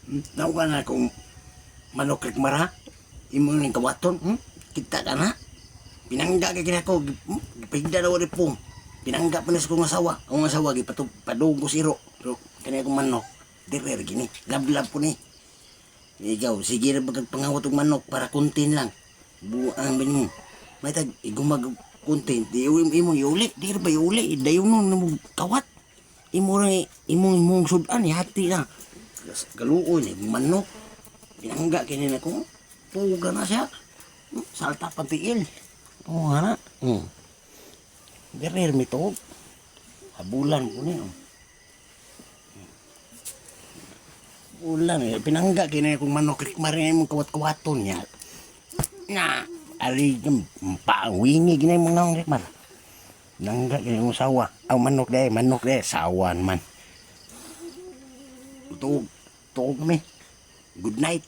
Nauga na akong manok, Rikmar, ha? Imo ning kawaton, Kita ka na. Pinangga kay kina ko, gipigda daw rin po. Pinangga pa na sa kong asawa. Akong asawa, gipatug, padung ko siro. Pero, kani akong manok, dire gini. Lablab ko ni. Ikaw, sige ra bagag pangawat og manok para content lang. Buang ba nimo? May tag igumag og content, di imo imo iuli, di ra ba iuli, dayon no namo kawat. Imo ra imong imong sudan hati lang. Galuoy ni manok. Pinangga kini nako. Puga na siya. Salta pantiil. Oo nga na. Dire mi to. Habulan ko ni. Oh. Ulan eh. Pinangga kini kung manok, Rikmar, imong kawat-kawaton niya. Na, ari pa wingi gina imong naong, Rikmar. Nangga kini imong sawa. Aw manok de, sawan man. Tuog, tuog mi. Good night.